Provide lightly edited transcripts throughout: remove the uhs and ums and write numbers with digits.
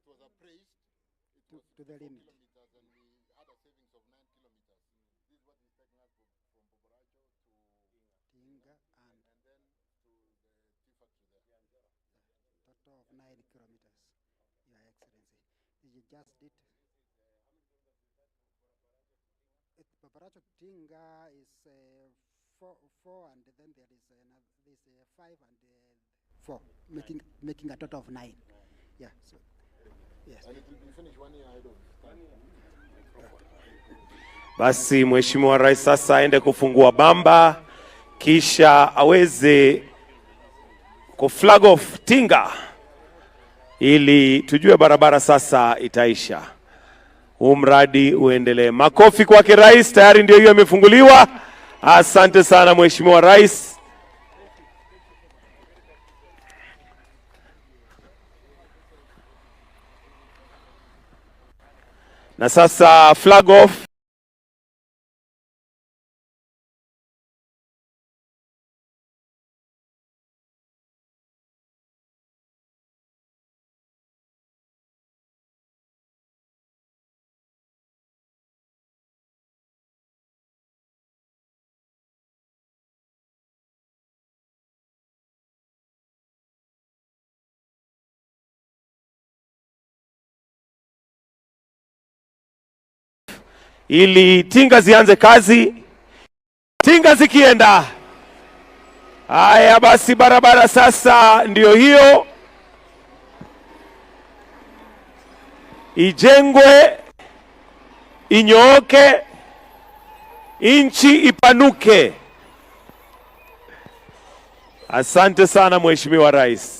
It was appraised. It was To the 4 limit. Kilometers, and we had a savings of 9 kilometers. This is what is taking us from Bobaracho to Tinga and and then to the tea factory there. Total of 9 kilometers, Your Excellency. You just did. It, Bobaracho to Tinga is 4, and then there is another, this 5 and 4, making a total of 9. Yeah. So, yes. And it will be finished 1 year ahead of time. Basi Mheshimiwa Rais sasa aende kufungua bamba kisha aweze ku flag off tinga ili tujue barabara sasa itaisha. Huu mradi uendelee. Makofi kwake rais, tayari ndio hiyo imefunguliwa. Asante sana Mheshimiwa Rais. Na sasa flag off ili tinga zianze kazi. Tinga zikienda, haya basi, barabara sasa ndiyo hiyo ijengwe, inyooke, nchi ipanuke. Asante sana Mheshimiwa Rais.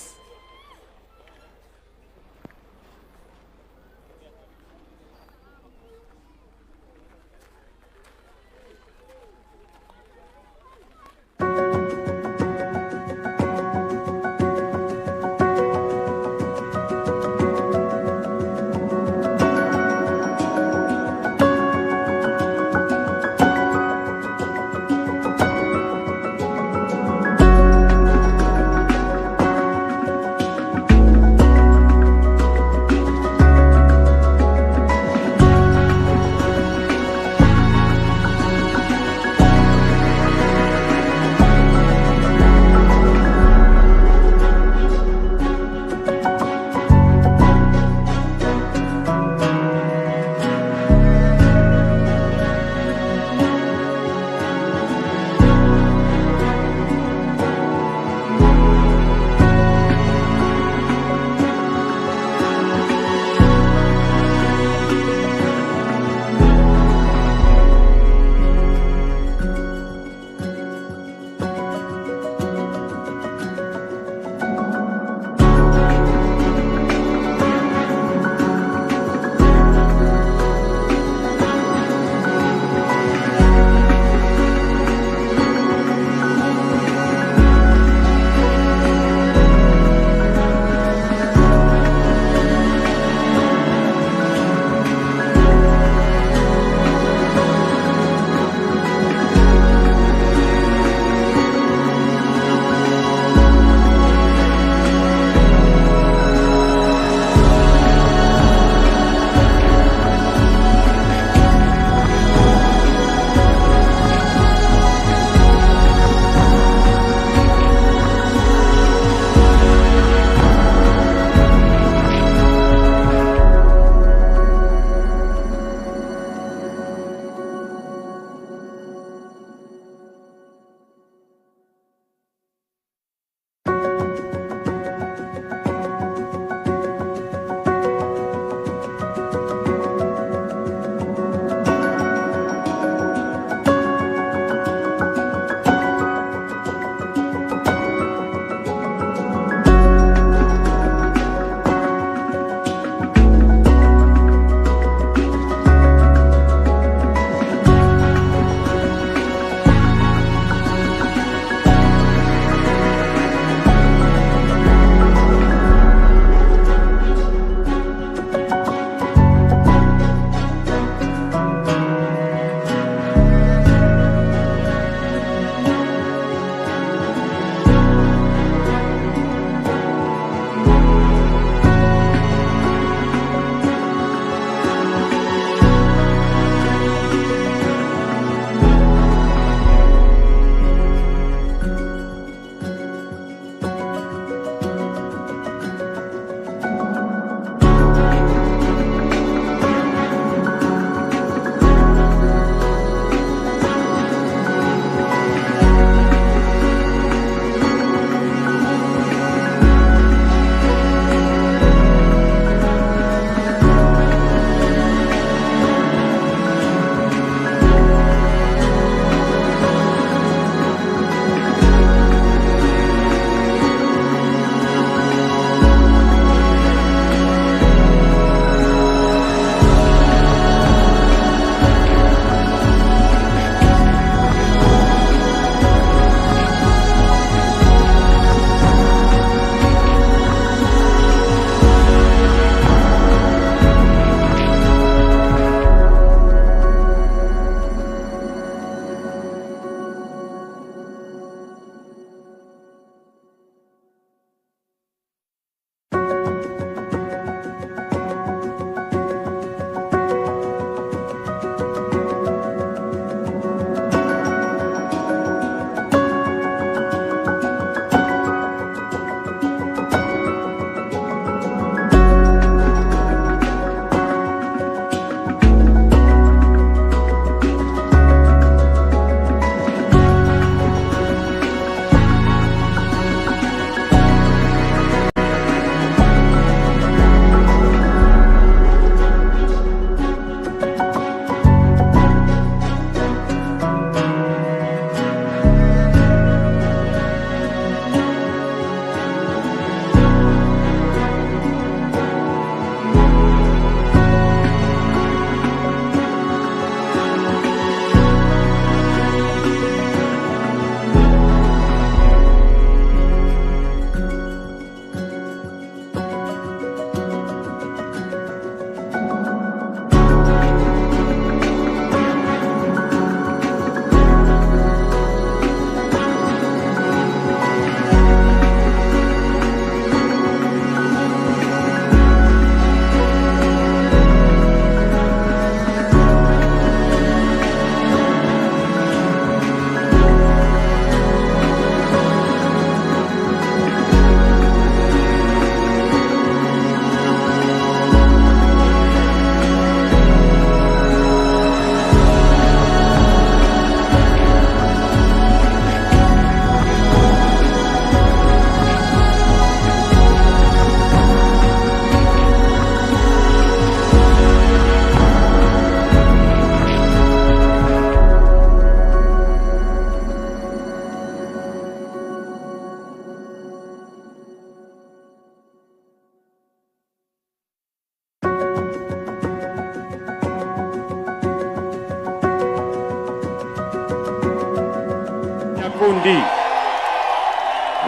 mafundi,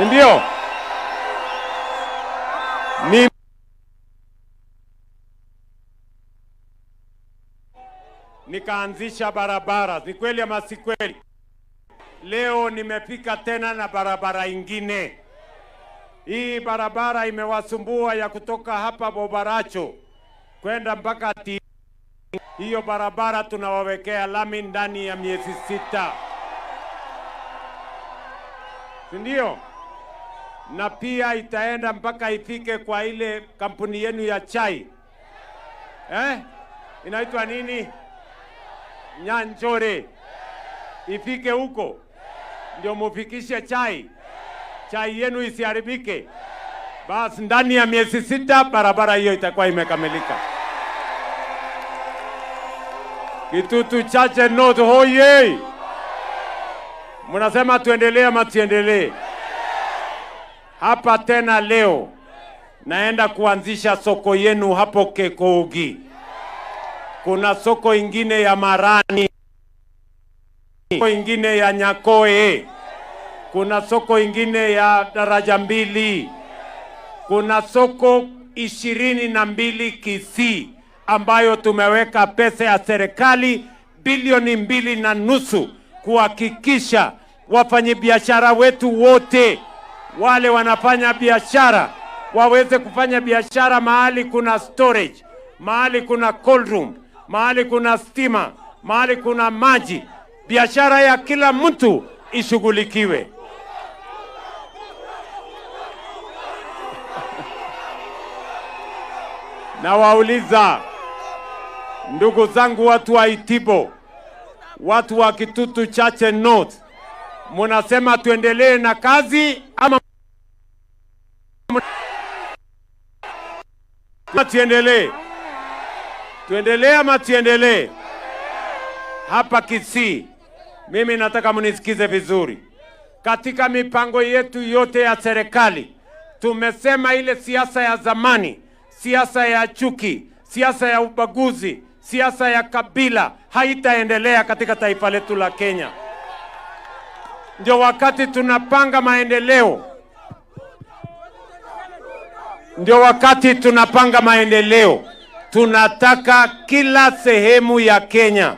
ndio mimi nikaanzisha barabara. Ni kweli ama si kweli? Leo nimefika tena na barabara ingine. Hii barabara imewasumbua ya kutoka hapa Bobaracho kwenda mpaka Tinga. Hiyo barabara tunawawekea lami ndani ya miezi 6, si ndio? Na pia itaenda mpaka ifike kwa ile kampuni yenu ya chai, inaitwa nini? Nyanjore. Ifike huko ndio mufikishe chai, chai yenu isiharibike. Basi ndani ya miezi 6 barabara hiyo itakuwa imekamilika. Kitutu Chache North hoye! Mnasema tuendelee ama tuendelee? Hapa tena leo naenda kuanzisha soko yenu hapo Kekogi. Kuna soko ingine ya Marani, soko ingine ya Nyakoe, kuna soko ingine ya Daraja 2, kuna soko 22 Kisii ambayo tumeweka pesa ya serikali bilioni 2.5 kuhakikisha wafanyabiashara wetu wote wale wanafanya biashara waweze kufanya biashara mahali kuna storage, mahali kuna cold room, mahali kuna stima, mahali kuna maji. Biashara ya kila mtu ishughulikiwe. Na wauliza ndugu zangu watu wa Itibo, watu wa Kitutu Chache North, munasema tuendelee na kazi ama tuendelee? Tuendelee ama tuendelee? Hapa Kisii, mimi nataka mnisikize vizuri. Katika mipango yetu yote ya serikali, tumesema ile siasa ya zamani, siasa ya chuki, siasa ya ubaguzi, siasa ya kabila haitaendelea katika taifa letu la Kenya. Ndio wakati tunapanga maendeleo. Ndio wakati tunapanga maendeleo. Tunataka kila sehemu ya Kenya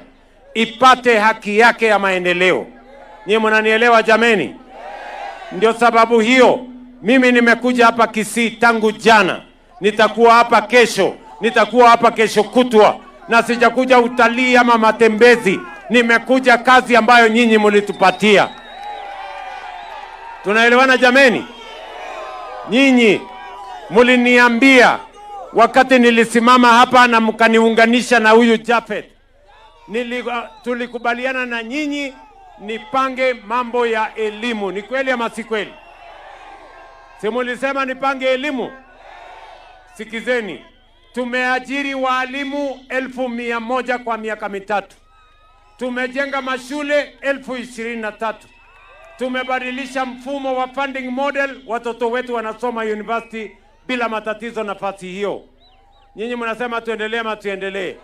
ipate haki yake ya maendeleo. Nyie mnanielewa jameni? Ndio sababu hiyo mimi nimekuja hapa Kisii tangu jana. Nitakuwa hapa kesho, nitakuwa hapa kesho kutwa, na sijakuja utalii ama matembezi. Nimekuja kazi ambayo nyinyi mlitupatia. Tunaelewana jameni? Nyinyi mliniambia wakati nilisimama hapa na mkaniunganisha na huyu Japhet, tulikubaliana na nyinyi nipange mambo ya elimu. Ni kweli ama si kweli? Si mulisema nipange elimu? Sikizeni, tumeajiri walimu 100,000 kwa miaka 3. Tumejenga mashule 23,000. Tumebadilisha mfumo wa funding model, watoto wetu wanasoma university bila matatizo nafasi hiyo. Nyinyi mnasema tuendelee ama tuendelee?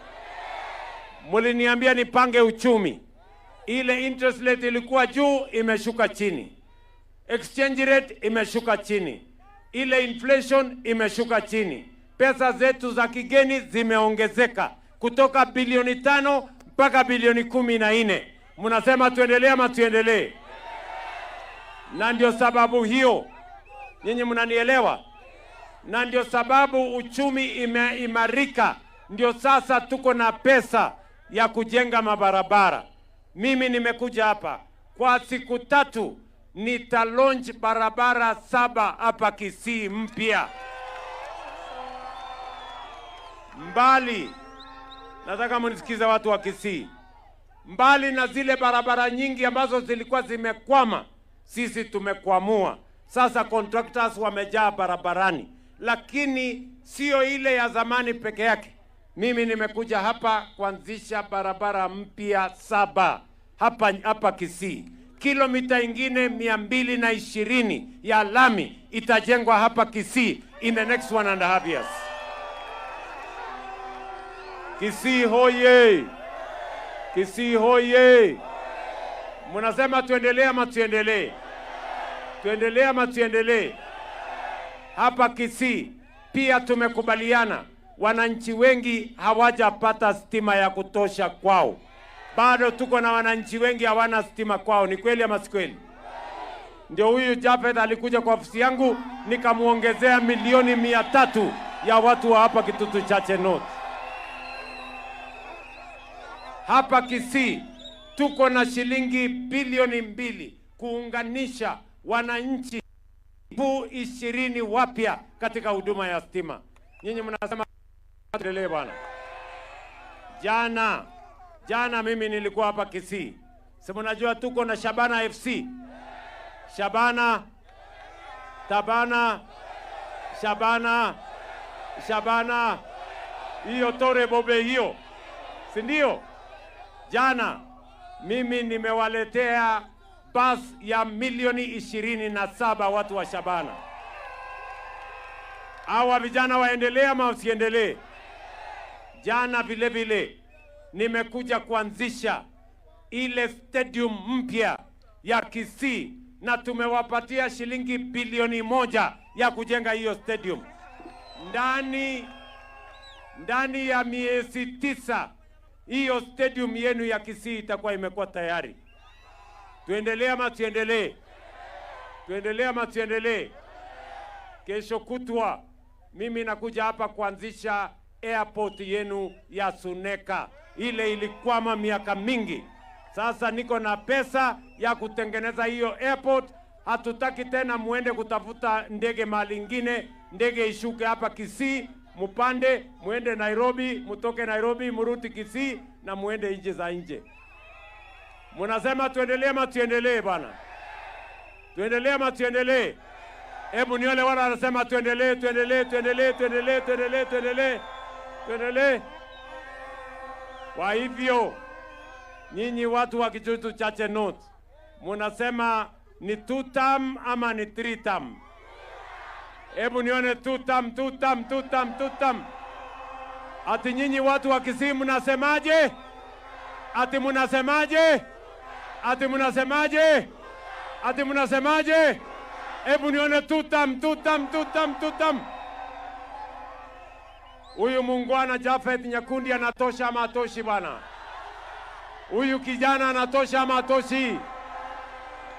Mliniambia nipange uchumi. Ile interest rate ilikuwa juu, imeshuka chini. Exchange rate imeshuka chini. Ile inflation imeshuka chini. Pesa zetu za kigeni zimeongezeka kutoka bilioni 5 mpaka bilioni 14. Mnasema tuendelee ama tuendelee? Na ndio sababu hiyo, nyinyi mnanielewa? Na ndio sababu uchumi imeimarika. Ndio sasa tuko na pesa ya kujenga mabarabara. Mimi nimekuja hapa kwa siku 3, nita launch barabara 7 hapa Kisii mpya. Mbali, nataka mnisikize watu wa Kisii. Mbali na zile barabara nyingi ambazo zilikuwa zimekwama, sisi tumekwamua. Sasa contractors wamejaa barabarani, lakini sio ile ya zamani peke yake. Mimi nimekuja hapa kuanzisha barabara mpya 7 hapa Kisii. Kilomita ingine 220 ya lami itajengwa hapa Kisii in the next 1.5 years. Kisii hoye! Kisii hoye! Mnasema tuendelee ama tuendelee? Tuendelee ama tuendelee? Hapa Kisii pia tumekubaliana, wananchi wengi hawajapata stima ya kutosha kwao. Bado tuko na wananchi wengi hawana stima kwao. Ni kweli ama si kweli? Ndio huyu Japhet alikuja kwa ofisi yangu nikamuongezea milioni 300 ya watu wa hapa Kitutu Chache North. Hapa Kisii tuko na shilingi bilioni 2 kuunganisha wananchi 20,000 wapya katika huduma ya stima. Nyinyi mnasema tuendelee bwana. Jana mimi nilikuwa hapa Kisii. Si mnajua tuko na Shabana FC. Shabana, Tabana, Shabana, Shabana, hiyo Tore Bobe hiyo, si ndio? Jana mimi nimewaletea bus ya milioni 27 watu wa Shabana. Hawa vijana waendelee ama wasiendelee? Jana vile vile nimekuja kuanzisha ile stadium mpya ya Kisii na tumewapatia shilingi bilioni 1 ya kujenga hiyo stadium. Ndani ya miezi 9 hiyo stadium yenu ya Kisii itakuwa imekuwa tayari. Tuendelee ama tuendelee? Tuendelee ama tuendelee? Kesho kutwa mimi nakuja hapa kuanzisha airport yenu ya Suneka. Ile ilikwama miaka mingi. Sasa niko na pesa ya kutengeneza hiyo airport. Hatutaki tena muende kutafuta ndege mahali ingine. Ndege ishuke hapa Kisii, mupande, muende Nairobi, mutoke Nairobi, muruti Kisii na muende nje za nje. Munasema tuendelee ama tuendelee bwana? Tuendelee ama tuendelee? Hebu nione wale wanasema tuendelee, tuendelee, tuendelee, tuendelee, tuendelee, tuendelee. Tuendelee. Kwa hivyo nyinyi watu wa Kitutu Chache North munasema ni 2 term ama ni 3 term? Hebu nione 2 term, 2 term, 2 term, 2 term. Ati nyinyi watu wa Kisii mnasemaje? Ati mnasemaje? Ati mnasemaje? Ati mnasemaje? Hebu nione 2 term, 2 term, 2 term, 2 term. Huyu muungwana Japhet Nyakundi anatosha ama atoshi bwana? Huyu kijana anatosha ama atoshi?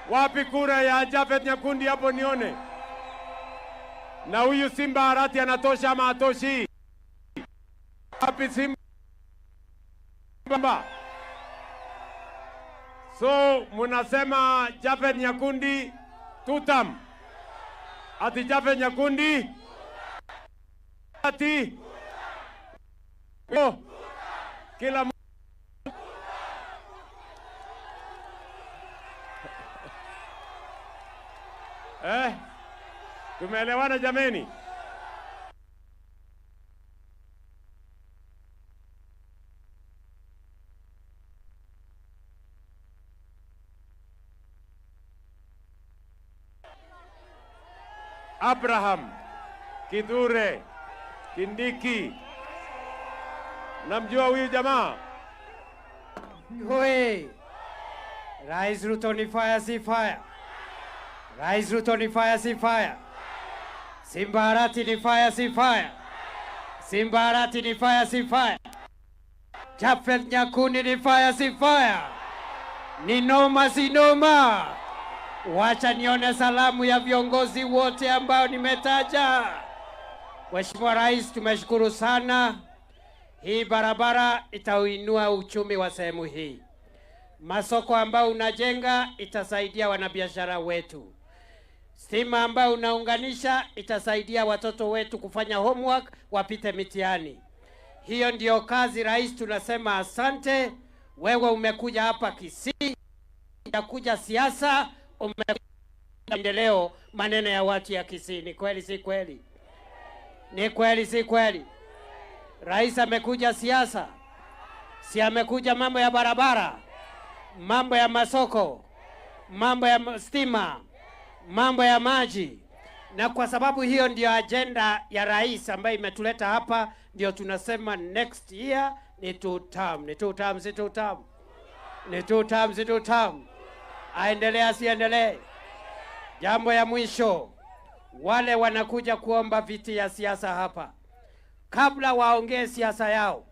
Wapi kura ya Japhet Nyakundi hapo nione? Na huyu Simba Arati anatosha ama atoshi? Wapi Simba? So munasema Japhet Nyakundi 2 term. Ati Japhet Nyakundi ati oh, kila tumeelewana jameni? Abraham Kithure Kindiki, namjua huyu jamaa? Hoi. Rais Ruto ni fire, si fire. Rais Ruto ni fire, si fire. Simba Arati ni fire, si fire. Simba Arati ni fire, si fire. Japhet Nyakundi ni fire, si fire. Ni noma, si noma. Wacha nione salamu ya viongozi wote ambao nimetaja. Mheshimiwa Rais, tumeshukuru sana. Hii barabara itauinua uchumi wa sehemu hii. Masoko ambayo unajenga itasaidia wanabiashara wetu. Stima ambayo unaunganisha itasaidia watoto wetu kufanya homework, wapite mitihani. Hiyo ndiyo kazi Rais, tunasema asante. Wewe umekuja hapa Kisii, kuja siasa, umekuja maendeleo, maneno ya watu ya Kisii. Ni kweli si kweli? Ni kweli si kweli? Rais amekuja siasa, si amekuja mambo ya barabara, mambo ya masoko, mambo ya stima, mambo ya maji. Na kwa sababu hiyo ndio agenda ya rais ambayo imetuleta hapa, ndio tunasema next year ni 2 term, ni 2 term, si 2 term, ni 2 term, si 2 term. Aendelee asiendelee? Jambo ya mwisho, wale wanakuja kuomba viti ya siasa hapa, kabla waongee siasa yao,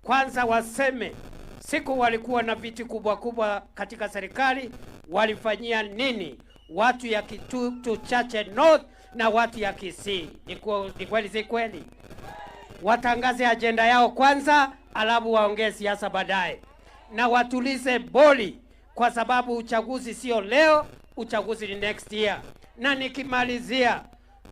kwanza waseme siku walikuwa na viti kubwa kubwa katika serikali walifanyia nini watu ya Kitutu Chache North na watu ya Kisii. Ni kweli si kweli? Watangaze ajenda yao kwanza, alafu waongee siasa baadaye, na watulize boli, kwa sababu uchaguzi sio leo, uchaguzi ni next year. Na nikimalizia,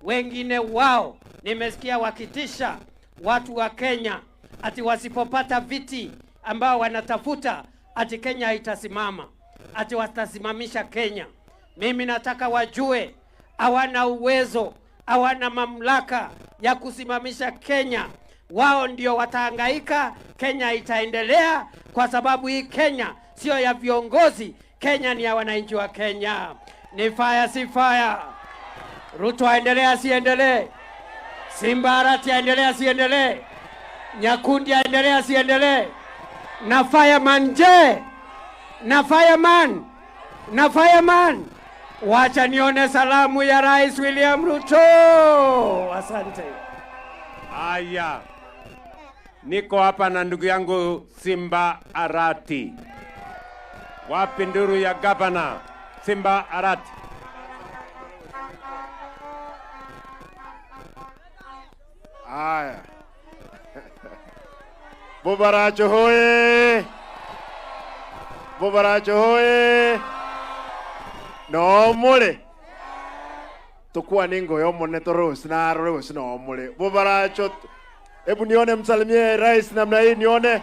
wengine wao nimesikia wakitisha watu wa Kenya ati wasipopata viti ambao wanatafuta ati Kenya itasimama, ati watasimamisha Kenya. Mimi nataka wajue hawana uwezo, hawana mamlaka ya kusimamisha Kenya. Wao ndio watahangaika, Kenya itaendelea, kwa sababu hii Kenya sio ya viongozi, Kenya ni ya wananchi wa Kenya. Ni fire si fire? Ruto aendelee asiendelee? Simba Arati aendelee asiendelee? Nyakundi aendelee asiendelee? Na fireman je? Na fireman? Na fireman? Wacha nione salamu ya Rais William Ruto. Asante. Aya, niko hapa na ndugu yangu Simba Arati. Wapi nduru ya gavana Simba Arati? Aya. Bobaracho hoye! Bobaracho hoye! No mule. Tukua ningo yo mone toros na roros no mule. Bobaracho, hebu nione msalimie rais namna hii nione.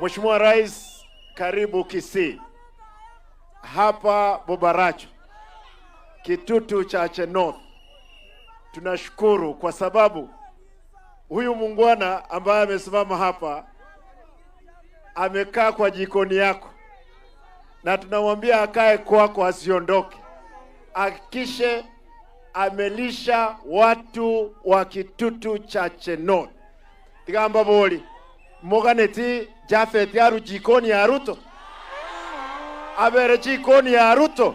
Mheshimiwa Rais, karibu Kisii. Hapa Bobaracho, Kitutu Chache North. Tunashukuru kwa sababu huyu muungwana ambaye amesimama hapa amekaa kwa jikoni yako, na tunamwambia akae kwako, asiondoke. Hakikishe amelisha watu wa Kitutu Chache North. Tigamba boli moganeti Jafet yaru jikoni ya Ruto, abere jikoni ya Ruto.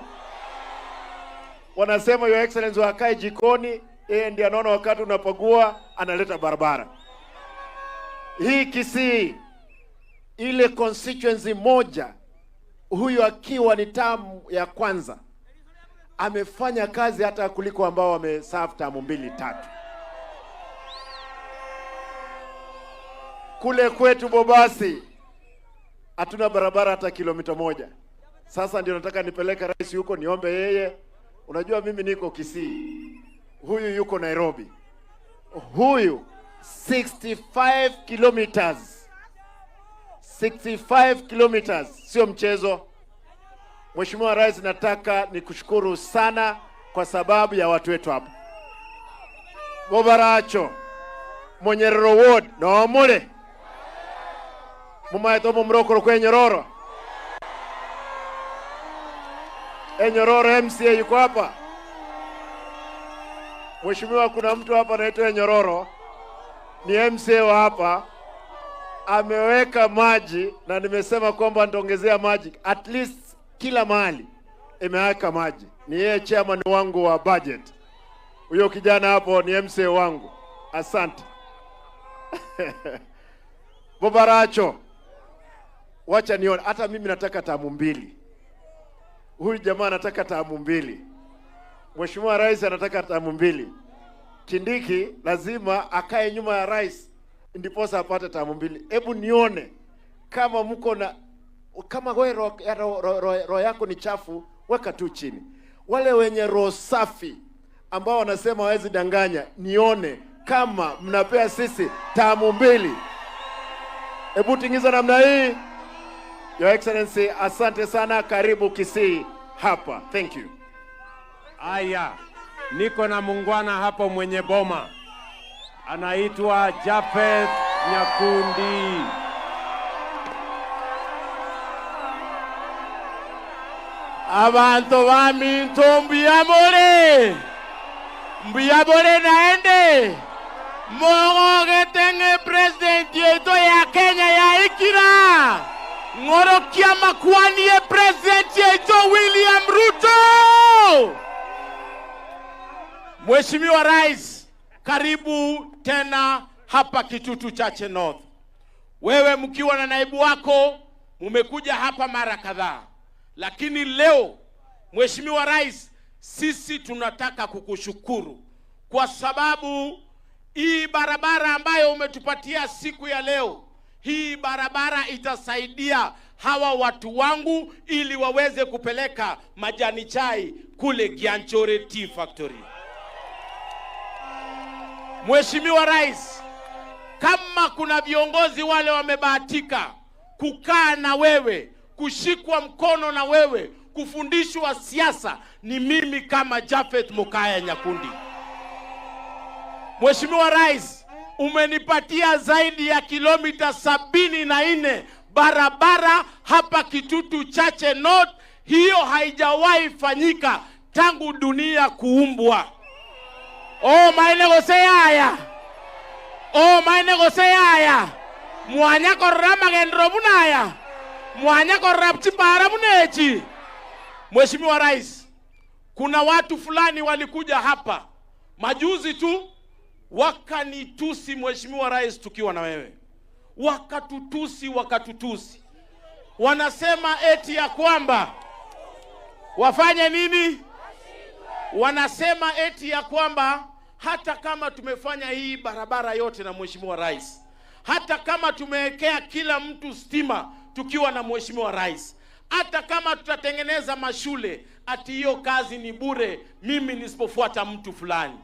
Wanasema Your Excellency wakae jikoni, yeye ndiye anaona wakati unapagua analeta barabara. Hii Kisii ile constituency moja, huyu akiwa ni tamu ya kwanza amefanya kazi hata kuliko ambao wameserve tamu 2 3. Kule kwetu Bobasi hatuna barabara hata kilomita 1. Sasa ndio nataka nipeleke rais huko niombe yeye. Unajua mimi niko Kisii, huyu yuko Nairobi. Huyu 65 kilometers. 65 kilometers sio mchezo. Mheshimiwa Rais, nataka nikushukuru sana kwa sababu ya watu wetu hapa Bobaracho, Monyerero Ward no mule mumaeto mumrokoro kwe Nyororo. Enyororo MCA yuko hapa. Mheshimiwa, kuna mtu hapa anaitwa Enyororo, ni MCA wa hapa, ameweka maji na nimesema kwamba nitaongezea maji at least kila mahali imeweka maji. Ni yeye chairman wangu wa budget. Huyo kijana hapo ni MCA wangu. Asante. Bobaracho, wacha nione, hata mimi nataka tamu 2. Huyu jamaa anataka tamu 2. Mheshimiwa Rais anataka tamu 2. Kindiki lazima akae nyuma ya rais ndiposa apate tamu 2. Hebu nione kama mko na, kama wewe roho yako ni chafu, weka tu chini. Wale wenye roho safi ambao wanasema hawezi danganya, nione kama mnapea sisi tamu 2. Hebu tingiza namna hii. Your Excellency, asante sana, karibu Kisii hapa. Thank you. Aya, niko na muungwana hapo mwenye boma, anaitwa Jafeth Nyakundi. Abantu baminto mbuyamore, mbuyamore naende mogo getenge president yetu ya Kenya ya ikira Ng'orokia makwanie President yeito William Ruto. Mheshimiwa Rais, karibu tena hapa Kitutu Chache North. Wewe mkiwa na naibu wako mumekuja hapa mara kadhaa, lakini leo Mheshimiwa Rais, sisi tunataka kukushukuru kwa sababu hii barabara ambayo umetupatia siku ya leo, hii barabara itasaidia hawa watu wangu ili waweze kupeleka majani chai kule Gianchore Tea Factory. Mheshimiwa Rais, kama kuna viongozi wale wamebahatika kukaa na wewe, kushikwa mkono na wewe, kufundishwa siasa, ni mimi kama Japhet Mokaya Nyakundi. Mheshimiwa Rais, umenipatia zaidi ya kilomita 74 barabara hapa Kitutu Chache North. Hiyo haijawahi fanyika tangu dunia kuumbwa. Oh, maene goseyaya. Oh, maene goseyaya. Mwanya korora magendero bunaya. Mwanya korora chimbara bunechi. Mheshimiwa Rais, kuna watu fulani walikuja hapa majuzi tu wakanitusi Mheshimiwa Rais tukiwa na wewe, wakatutusi, wakatutusi, wanasema eti ya kwamba wafanye nini? Wanasema eti ya kwamba hata kama tumefanya hii barabara yote na Mheshimiwa Rais, hata kama tumewekea kila mtu stima tukiwa na Mheshimiwa Rais, hata kama tutatengeneza mashule, ati hiyo kazi ni bure, mimi nisipofuata mtu fulani.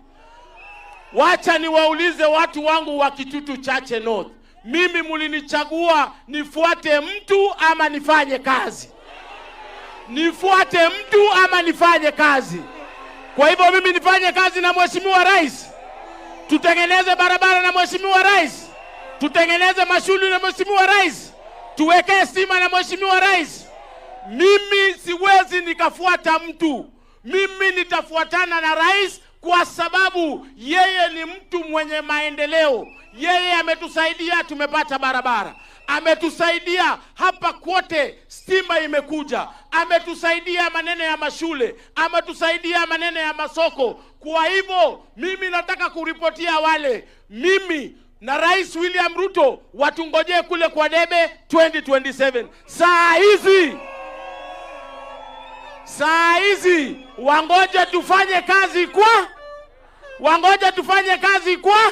Wacha niwaulize watu wangu wa Kitutu Chache North, mimi mulinichagua nifuate mtu ama nifanye kazi? Nifuate mtu ama nifanye kazi? Kwa hivyo mimi nifanye kazi na Mheshimiwa Rais, tutengeneze barabara na Mheshimiwa Rais, tutengeneze mashule na Mheshimiwa Rais, tuwekee stima na Mheshimiwa Rais. Mimi siwezi nikafuata mtu, mimi nitafuatana na rais kwa sababu yeye ni mtu mwenye maendeleo. Yeye ametusaidia, tumepata barabara, ametusaidia hapa kwote, stima imekuja, ametusaidia maneno ya mashule, ametusaidia maneno ya masoko. Kwa hivyo mimi nataka kuripotia wale, mimi na Rais William Ruto watungojee kule kwa debe 2027. Saa hizi wangoje tufanye kazi kwa, wangoje tufanye kazi kwa,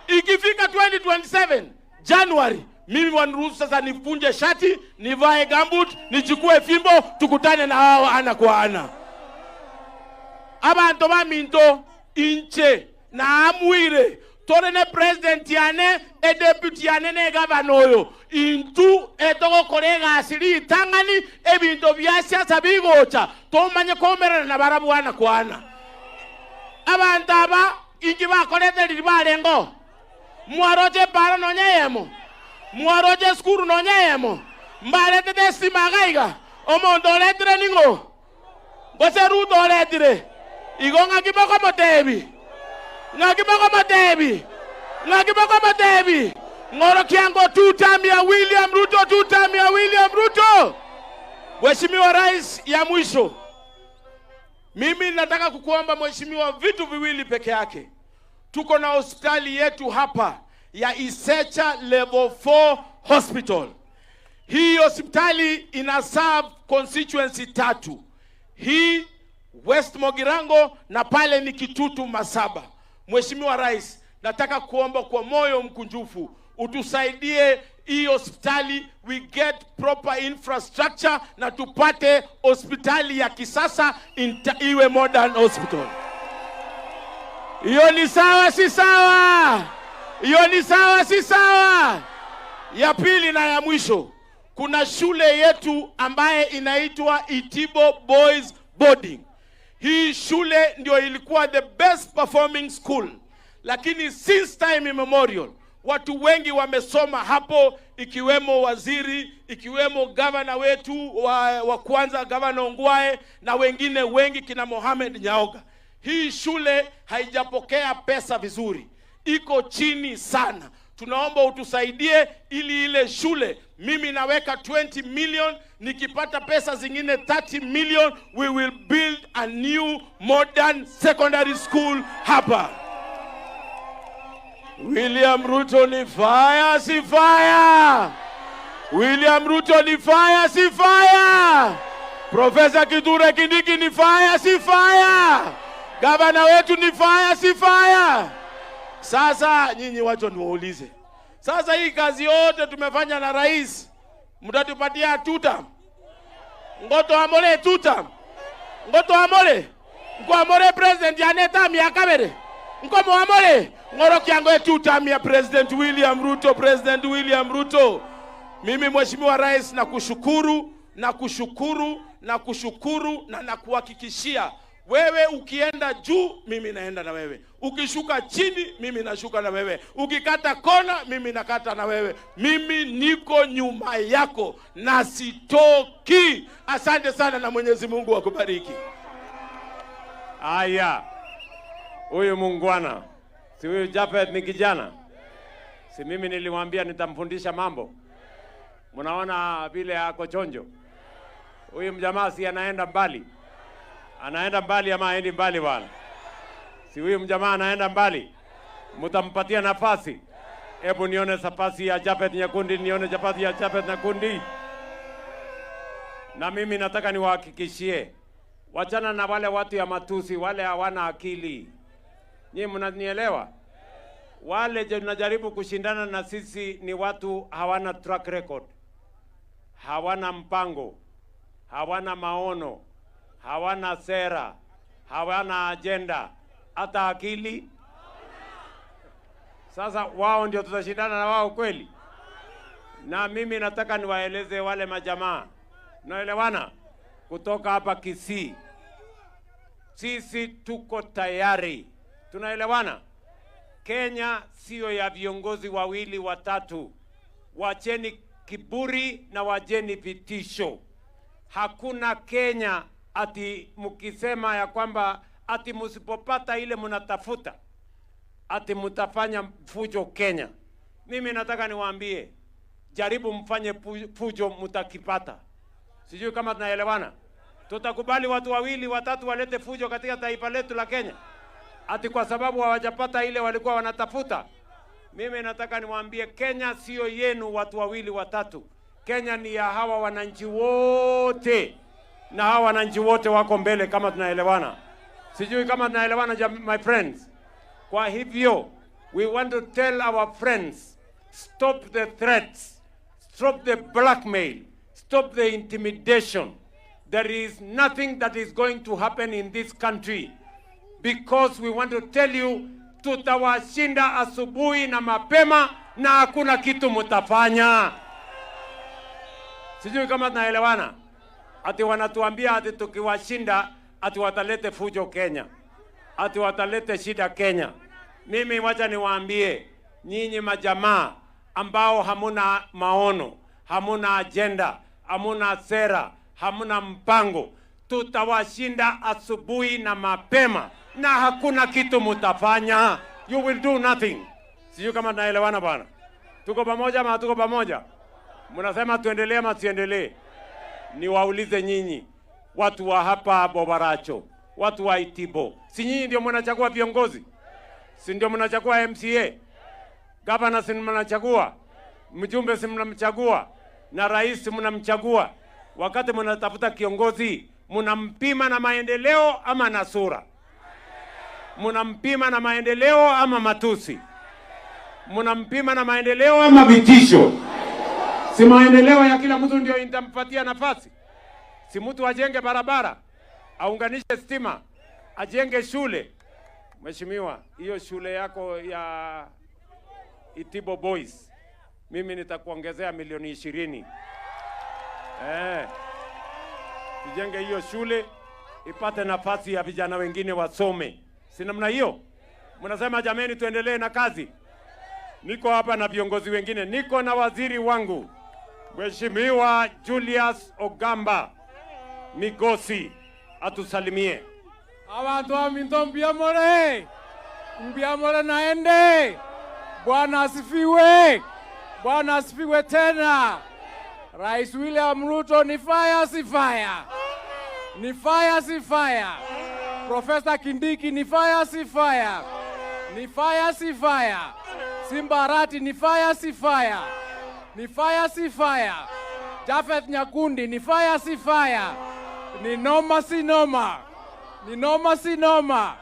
ikifika 2027 January, mimi waniruhusu sasa nikunje shati, nivae gumboot, nichukue fimbo, tukutane na wao ana kwa ana. Abantu baminto inche na amwire tore ne president yane e deputy yane ne gavana oyo intu etogokora egasi ritang'ani ebinto bia siasa bigocha tomanye komerana na barabwana kwana abantu aba inki bakorete riri barengo mwaroche para nonya yemo mwaroche skuru nonya yemo mbaretete estima gaiga omonto oretire ning'o gose Ruto oretire igo ng'aki bokomotebi ng'aki bokomotebi ng'aki bokomotebi ng'oro kiango two term ya William Ruto, two term ya William Ruto. Mheshimiwa Rais, ya mwisho mimi nataka kukuomba mheshimiwa vitu viwili peke yake. Tuko na hospitali yetu hapa ya Isecha Level 4 Hospital. Hii hospitali ina serve constituency tatu, hii West Mogirango na pale ni Kitutu Masaba. Mheshimiwa Rais, nataka kuomba kwa moyo mkunjufu utusaidie hii hospitali, we get proper infrastructure na tupate hospitali ya kisasa iwe modern hospital. Hiyo ni sawa, si sawa? Hiyo ni sawa, si sawa? Ya pili na ya mwisho, kuna shule yetu ambaye inaitwa Itibo Boys Boarding. Hii shule ndio ilikuwa the best performing school, lakini since time immemorial watu wengi wamesoma hapo, ikiwemo waziri, ikiwemo gavana wetu wa kwanza, Gavana Ongwae na wengine wengi kina Mohamed Nyaoga. Hii shule haijapokea pesa vizuri, iko chini sana. Tunaomba utusaidie ili ile shule, mimi naweka 20 million, nikipata pesa zingine 30 million, we will build a new modern secondary school hapa. William Ruto ni fire, si fire? William Ruto ni fire, si fire? Profesa Kithure Kindiki ni fire, si fire? Gavana wetu ni fire, si fire? Sasa nyinyi wacha niwaulize. Sasa hii kazi yote tumefanya na rais, mtatupatia tutam? Ngoto amole tutam? Ngoto amole? Nko amole president ya term ya kabere? Nko amole? Ngoro kiango tutam ya President William Ruto, President William Ruto. Mimi Mheshimiwa Rais nakushukuru, nakushukuru, nakushukuru na nakuhakikishia wewe ukienda juu mimi naenda na wewe, ukishuka chini mimi nashuka na wewe, ukikata kona mimi nakata na wewe. Mimi niko nyuma yako na sitoki. Asante sana na Mwenyezi Mungu akubariki. Aya, huyu muungwana, si huyu Japhet ni kijana, si mimi nilimwambia nitamfundisha mambo. Mnaona vile ako chonjo huyu mjamaa, si anaenda mbali, anaenda mbali ama aendi mbali bwana? Si huyu mjamaa anaenda mbali, mtampatia nafasi? Hebu nione nafasi ya Japhet Nyakundi, nione nafasi ya Japhet Nyakundi. Na mimi nataka niwahakikishie, wachana na wale watu ya matusi, wale hawana akili. Nyinyi mnanielewa? Wale tunajaribu kushindana na sisi ni watu hawana track record, hawana mpango, hawana maono, hawana sera, hawana agenda, hata akili. Sasa wao ndio tutashindana na wao kweli? Na mimi nataka niwaeleze wale majamaa, naelewana, kutoka hapa Kisii, sisi tuko tayari, tunaelewana. Kenya sio ya viongozi wawili watatu. Wacheni kiburi na wacheni vitisho. Hakuna Kenya ati mkisema ya kwamba ati msipopata ile mnatafuta ati mtafanya fujo Kenya. Mimi nataka niwaambie, jaribu mfanye fujo, mtakipata. Sijui kama tunaelewana. Tutakubali watu wawili watatu walete fujo katika taifa letu la Kenya ati kwa sababu hawajapata ile walikuwa wanatafuta? Mimi nataka niwaambie, Kenya sio yenu watu wawili watatu. Kenya ni ya hawa wananchi wote, na hawa wananchi wote wako mbele, kama tunaelewana. Sijui kama tunaelewana, my friends. Kwa hivyo, we want to tell our friends, stop the threats, stop the blackmail, stop the intimidation. There is nothing that is going to happen in this country because we want to tell you, tutawashinda asubuhi na mapema na hakuna kitu mutafanya. Sijui kama tunaelewana. Ati wanatuambia ati tukiwashinda ati watalete fujo Kenya, ati watalete shida Kenya. Mimi wacha niwaambie nyinyi majamaa ambao hamuna maono, hamuna agenda, hamuna sera, hamuna mpango, tutawashinda asubuhi na mapema na hakuna kitu mutafanya. You will do nothing. Sijui kama tunaelewana bwana. Tuko pamoja ama hatuko pamoja? Mnasema tuendelee ama tusiendelee? Niwaulize nyinyi watu wa hapa Bobaracho, watu wa Itibo, si nyinyi ndio mnachagua viongozi? Si ndio mnachagua MCA? Gavana si mnachagua? Mjumbe si mnamchagua? Na rais mnamchagua? Wakati mnatafuta kiongozi, mnampima na maendeleo ama na sura? Mnampima na maendeleo ama matusi? Mnampima na maendeleo ama vitisho? Si maendeleo ya kila mtu ndio itampatia nafasi? Si mtu ajenge barabara, aunganishe stima, ajenge shule. Mheshimiwa, hiyo shule yako ya Itibo Boys, mimi nitakuongezea milioni 20. Tujenge hiyo shule ipate nafasi ya vijana wengine wasome. Si namna hiyo? Mnasema jameni, tuendelee na kazi. Niko hapa na viongozi wengine, niko na waziri wangu Mheshimiwa Julius Ogamba Migosi, atusalimie. Abantu aminto mbiamore, mbiamore naende. Bwana asifiwe. Bwana asifiwe tena. Rais William Ruto ni fire, si fire? Ni fire, si fire? Profesa Kindiki ni fire, si fire? Ni fire, si fire? Simba Arati ni fire, si fire? Ni fire, si fire? Japheth Nyakundi ni fire, si fire? Ni noma, si noma? Ni noma, si noma?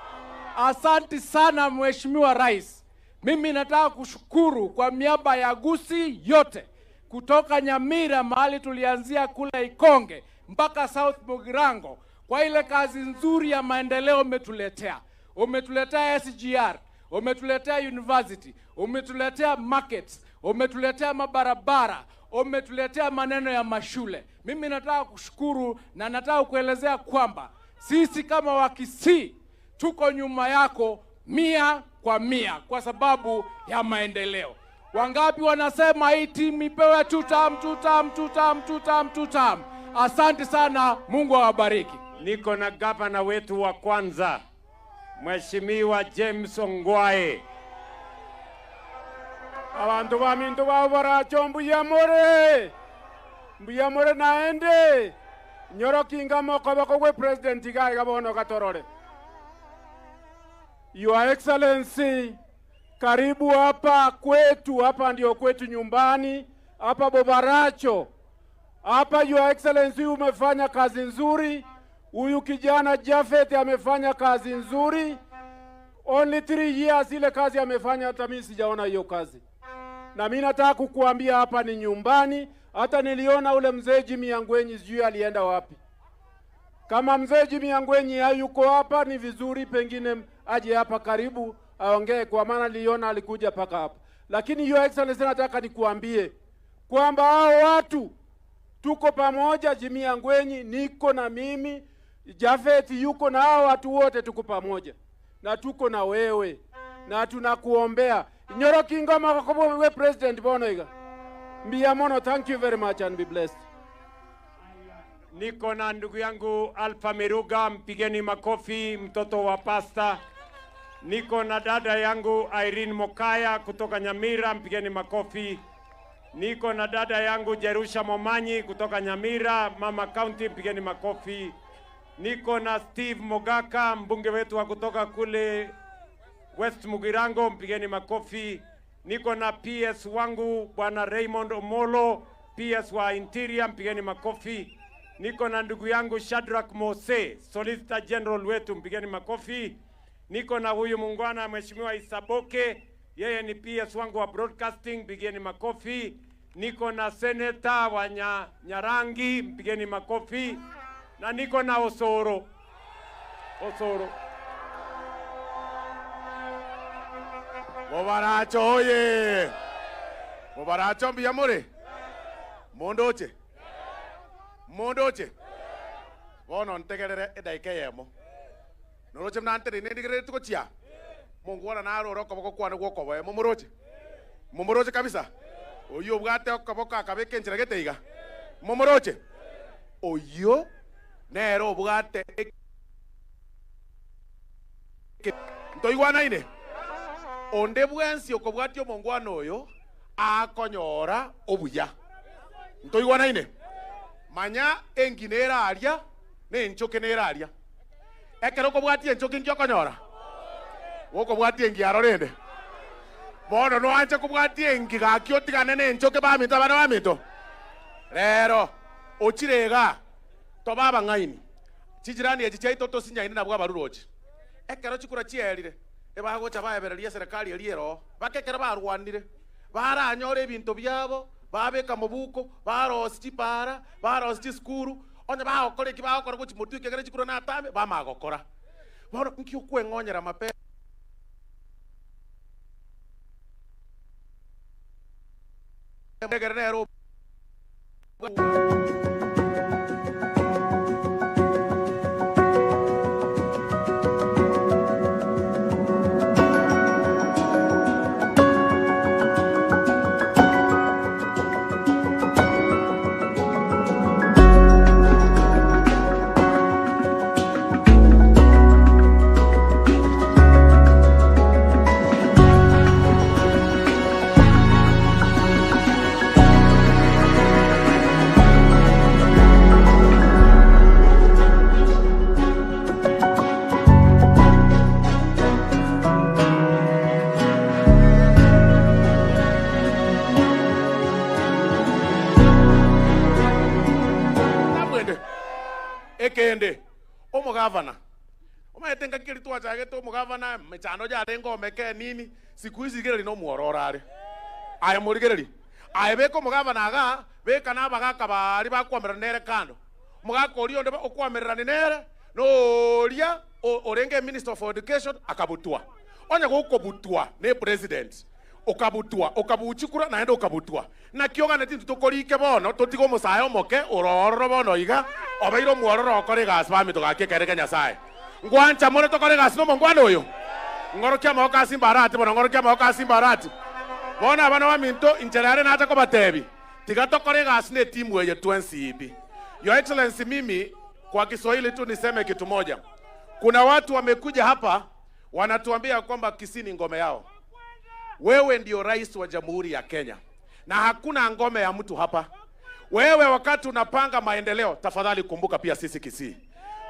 Asanti sana Mheshimiwa Rais. Mimi nataka kushukuru kwa niaba ya Gusii yote kutoka Nyamira mahali tulianzia kule Ikonge mpaka South Mugirango kwa ile kazi nzuri ya maendeleo umetuletea. Umetuletea SGR, umetuletea university, umetuletea markets, umetuletea mabarabara, umetuletea maneno ya mashule. Mimi nataka kushukuru na nataka kuelezea kwamba sisi kama Wakisii tuko nyuma yako 100% kwa sababu ya maendeleo. Wangapi wanasema hii timu ipewe tutam, tutam, tutam, tutam, tutam? Asante sana, Mungu awabariki. Niko na gavana wetu wa kwanza, Mheshimiwa James Ongwae. Abantu ba minto ba Bobaracho mbuyamore. Mbuyamore naende. Nyoro kinga moko gwe president gai gabono katorore. Your Excellency, karibu hapa kwetu, hapa ndio kwetu nyumbani, hapa Bobaracho. Hapa Your Excellency umefanya kazi nzuri. Huyu kijana Japheth amefanya kazi nzuri. Only 3 years ile kazi amefanya, hata mimi sijaona hiyo kazi. Na mimi nataka kukuambia hapa ni nyumbani. Hata niliona ule mzee Jimmy Angwenyi, sijui alienda wapi. Kama mzee Jimmy Angwenyi hayuko hapa ni vizuri pengine aje hapa karibu aongee, kwa maana niliona alikuja paka hapa. Lakini Your Excellency, nataka nikuambie kwamba hao watu tuko pamoja. Jimmy Angwenyi niko na mimi, Japheth yuko na hao watu wote tuko pamoja. Na tuko na wewe na tunakuombea. Nyoro kingoma kwa wewe president bono iga. Mbiamono, thank you very much and be blessed. Niko na ndugu yangu Alpha Miruga, mpigeni makofi, mtoto wa pasta. Niko na dada yangu Irene Mokaya kutoka Nyamira, mpigeni makofi. Niko na dada yangu Jerusha Momanyi kutoka Nyamira, Mama County, mpigeni makofi. Niko na Steve Mogaka, mbunge wetu wa kutoka kule West Mugirango, mpigeni makofi. Niko na PS wangu Bwana Raymond Omolo, PS wa Interior, mpigeni makofi. Niko na ndugu yangu Shadrack Mose, Solicitor General wetu, mpigeni makofi. Niko na huyu muungwana Mheshimiwa Isaboke, yeye ni PS wangu wa broadcasting, mpigeni makofi. Niko na Senator wa Nyarangi, mpigeni makofi. Na niko na Osoro. Osoro. Bobaracho oye. Bobaracho mbiyamore. Mondoche. Mondoche. Bono ntegerere edaika yemo. Noroche mnantere nendigerere tukochia. Mungu wana naro roko boko kwana gwokoboe momoroche. Momoroche kabisa. Oyo obwate okoboko akabeke enchera gete iga. Momoroche. Oyo nero obwate ntoigwanaine. Onde bwensi okobwati omongwana oyo akonyora obuya. Ntoigwanaine. Manya engi nera aria ne enchoke nera aria. Ekero okobwati enchoke nki okonyora? Okobwati engi arorende. Bono noanche kobwati engi gaki otigane ne enchoke baminto abana baminto. Rero ochirega toba abang'aini. Chichirani echi chiaito tosinyaine nabwo abarurochi. Ekero chikura chierire ebagocha baebereria serikali eriero bakekera barwanire baranyora ebinto byabo babeka mubuko barosi chipara barosi chisukuru onye bagokora eki bagokora gochi motwe kegere chikura natame bamagokora bono nki okweng'onyera mape egere nero. Korende omugavana omaete ngakiri twachagete omugavana mechando jarengo omeke nini siku hizi gereri no muorora are aye murigereri aye beko omugavana aga beka nabagaka bari bakwamera nere kando mugaka ori onde okwamerera nere noria orenge Minister of Education akabutua onya gukobutwa ne president okabutua okabuchikura naende okabutua na kiogane tintu tukorike bono totigo omosae omoke orororo bono iga obeire omwororo okore egasi bamito gaki ekereke Nyasaye ngwancha more tokore egasi na omongwana oyo ng'orokia amagoko ase Simbarati bono ng'orokia amagoko ase Simbarati bono abana baminto inchera yare nacha kobatebi tiga tokore egasi na etimu eye twensibi. Your Excellency, mimi kwa Kiswahili tu niseme kitu moja. Kuna watu wamekuja hapa wanatuambia kwamba Kisii ni ngome yao. Wewe ndio rais wa Jamhuri ya Kenya na hakuna ngome ya mtu hapa. Wewe wakati unapanga maendeleo, tafadhali kumbuka pia sisi Kisii,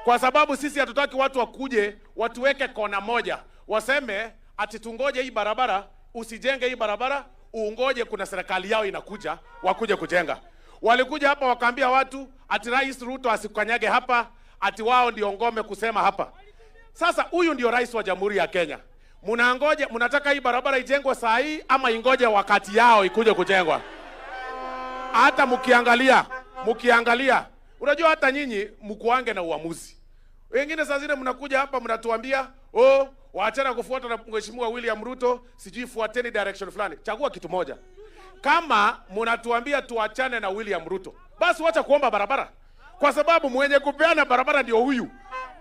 kwa sababu sisi hatutaki watu wakuje watuweke kona moja waseme ati tungoje hii barabara, usijenge hii barabara, uungoje kuna serikali yao inakuja wakuje kujenga. Walikuja hapa wakaambia watu ati Rais Ruto asikanyage hapa, ati wao ndio ngome kusema hapa. Sasa huyu ndio rais wa Jamhuri ya Kenya. Mnangoje, mnataka hii barabara ijengwe saa hii ama ingoje wakati yao ikuje kujengwa? Hata mkiangalia, unajua hata nyinyi mkuange na uamuzi. Wengine saa zile mnakuja hapa mnatuambia, "Oh, waachana kufuata na Mheshimiwa William Ruto, sijui fuateni direction fulani." Chagua kitu moja. Kama mnatuambia tuachane na William Ruto, basi wacha kuomba barabara. Kwa sababu mwenye kupeana barabara ndio huyu.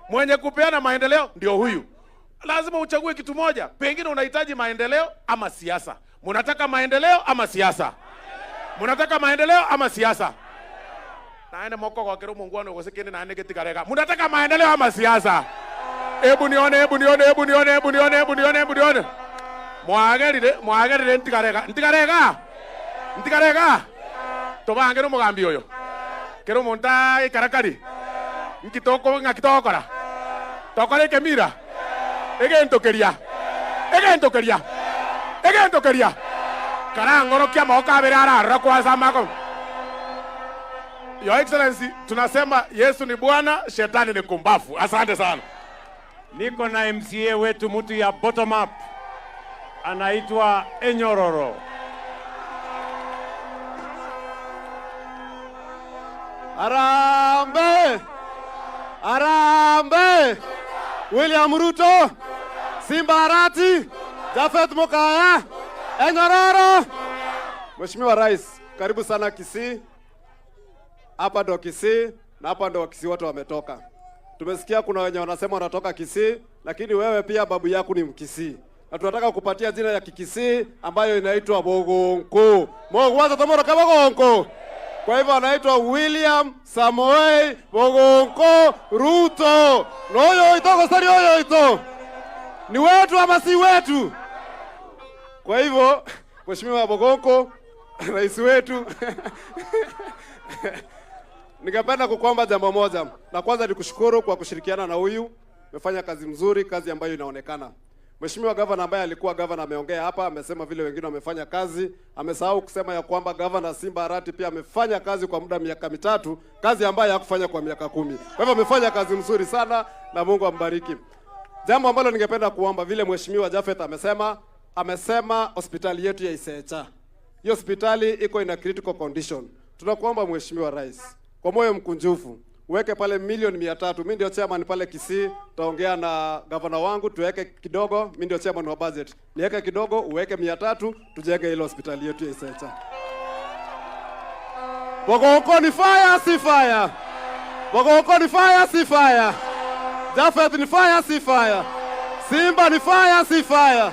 Mwenye kupeana maendeleo ndio huyu. Lazima uchague kitu moja. Pengine unahitaji maendeleo ama siasa. Mnataka maendeleo ama siasa? Mnataka maendeleo ama siasa? Naende moko kwa kero mungwano gosekene naende ketikarega. Mnataka maendeleo ama siasa? Hebu nione, hebu nione, hebu nione, hebu nione, hebu nione, hebu nione. Mwagerire ntikarega. Ntikarega. Ntikarega. Tobange no mugambi oyo. Kero monta ikarakari. Nkitoko ngakitokora. Tokore kemira. Egentokeria. Egentokeria. Egentokeria. Karangorokia maoka berara rokwa samako. Your Excellency, tunasema Yesu ni Bwana, shetani ni kumbafu. Asante sana. Niko na MCA wetu mtu ya bottom up. Anaitwa Enyororo. Arambe! Arambe! William Ruto, Simbarati, Jafet Mokaya, Enyororo. Mheshimiwa Rais, karibu sana Kisii. Hapa ndo Kisii na hapa ndo Kisii watu wametoka. Tumesikia kuna wenye wanasema wanatoka Kisii, lakini wewe pia babu yako ni Mkisii. Na tunataka kupatia jina ya Kikisii ambayo inaitwa Bogonko. Mogwaza tomoro kama Bogonko. Kwa hivyo anaitwa William Samoei Bogonko Ruto. Noyo ito kosari oyo ito. Ni wetu ama si wetu? Kwa hivyo Mheshimiwa Bogonko, rais wetu, ningependa kukuomba jambo moja. Na kwanza nikushukuru kwa kushirikiana na huyu. Umefanya kazi mzuri, kazi ambayo inaonekana. Mheshimiwa Governor ambaye alikuwa governor ameongea hapa, amesema vile wengine wamefanya kazi, amesahau kusema ya kwamba Governor Simba Arati pia amefanya kazi kwa muda miaka 3, kazi ambayo hakufanya kwa miaka 10. Kwa hivyo amefanya kazi mzuri sana na Mungu ambariki. Jambo ambalo ningependa kuomba vile Mheshimiwa Jafet amesema hospitali yetu ya Isecha. Hiyo hospitali iko in a critical condition. Tunakuomba Mheshimiwa Rais, kwa moyo mkunjufu, uweke pale milioni 300. Mimi ndio chairman pale Kisii, taongea na governor wangu tuweke kidogo. Mimi ndio chairman wa budget. Niweke kidogo, uweke 300, tujenge ile hospitali yetu ya Isecha. Bogonko ni fire, si fire. Bogonko ni fire, si fire. Jafet ni fire, si fire. Simba ni fire, si fire.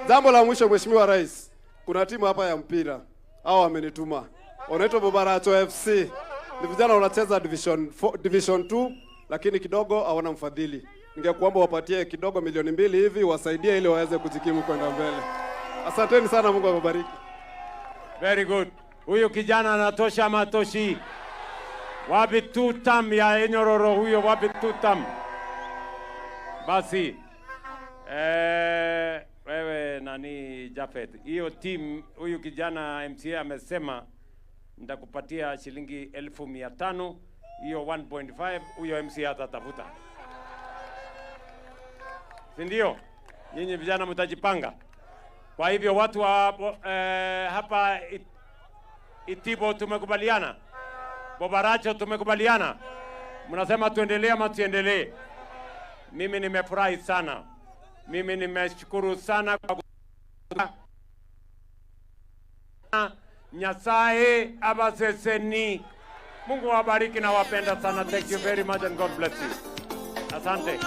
Jambo la mwisho Mheshimiwa Rais, kuna timu hapa ya mpira. Hao wamenituma. Wanaitwa Bobaracho FC. Ni vijana wanacheza division 4, division 2, lakini kidogo hawana mfadhili. Ningekuomba wapatie kidogo milioni 2 hivi wasaidie ili waweze kujikimu kwenda mbele. Asanteni sana, Mungu awabariki. Very good. Huyu kijana anatosha ama hatoshi? Wapi tutam ya Enyororo huyo, wapi tutam? Basi wewe nani Jafet, hiyo team huyu kijana MCA amesema nitakupatia shilingi 500,000 Hiyo 1.5 huyo MCA atatafuta, si ndio? Nyinyi vijana mtajipanga. Kwa hivyo watu wa hapa Itibo tumekubaliana, Bobaracho tumekubaliana, mnasema tuendelee ama tuendelee? Mimi nimefurahi sana, mimi nimeshukuru sana kwa Nyasaye abaseseni. Mungu awabariki na wapenda sana. Thank you very much and God bless you. Asante.